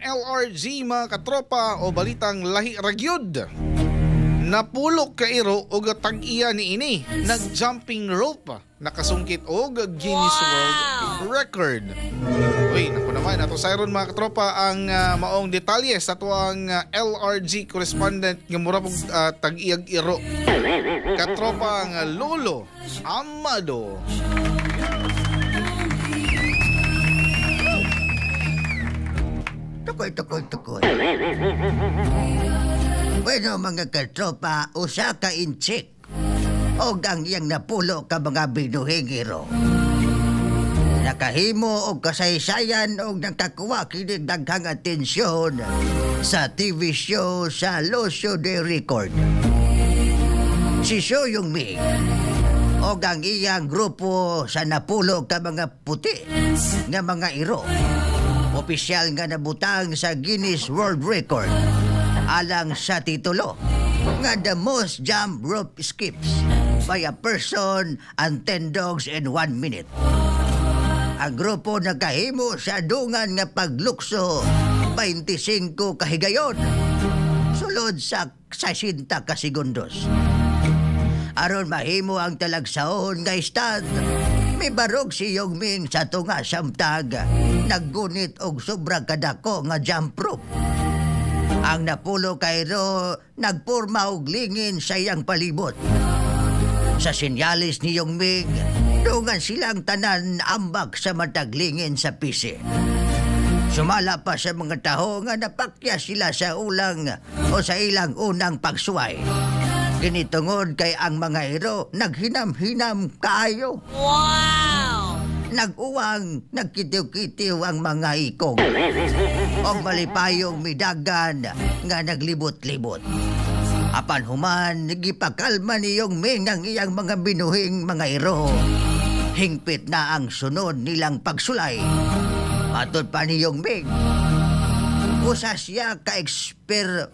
LRG, mga katropa, o balitang lahi ragyud. Napulo ka iro og tag-iya niini nag-jumping rope, nakasungkit og Guinness World Record. Uy, naku naman, ato sayron, mga katropa, ang maong detalye sa atuang LRG correspondent nga mura pog tag-iyag iro. Katropa ang Lolo Amado. Tukoy, tukoy, tukoy. Bueno, mga katropa, usa ka intsik og ang iyang napulo ka mga binuhing iro nakahimo og kasaysayan og nakakuha kini daghang atensyon sa TV show sa Lucio de Record. Si Sho Yung Ming og ang iyang grupo sa napulo ka mga puti nga mga iro opisyal nga nabutang sa Guinness World Record alang sa titulo nga the most jump rope skips by a person and 10 dogs in 1 minute. Ang grupo nagkahimo sa dungan nga paglukso 25 kahigayon sulod sa 60 ka segundos. Aron mahimo ang talagsaon nga stand, mibarog si Yong Ming sa tunga samtag naggunit og sobra kadako nga jump rope. Ang napulo ka iro nagporma og lingin sa iyang palibot. Sa sinyalis ni Yong Ming, dungan silang tanan ambak sa mataglingin sa pisi. Sumala pa sa mga taho nga napakya sila sa ulang o sa ilang unang pagsuway. Ginitungod kay ang mga iro naghinam-hinam kaayo. Wow! Nag-uwang, nagkitiw-kitiw ang mga ikong. O malipayong midagan nga naglibot-libot. Apan human, gipakalma ni Yong Ming ang iyang mga binuhing mga iro. Hingpit na ang sunod nilang pagsulay. Matod pa ni Yong Ming, usa siya ka-exper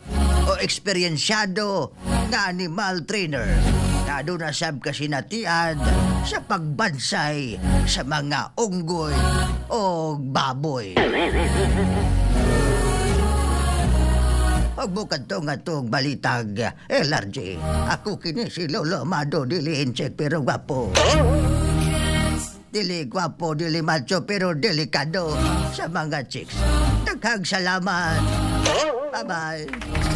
o eksperyensyado nga animal trainer na doon na sab kasinatian sa pagbansay sa mga unggoy o baboy. Huwag to nga itong balitag LRG. Ako kini si Lolo Amado, dili incheck pero gwapo. Dili gwapo, dili macho pero delikado sa mga chicks. Daghang salamat. Bye-bye.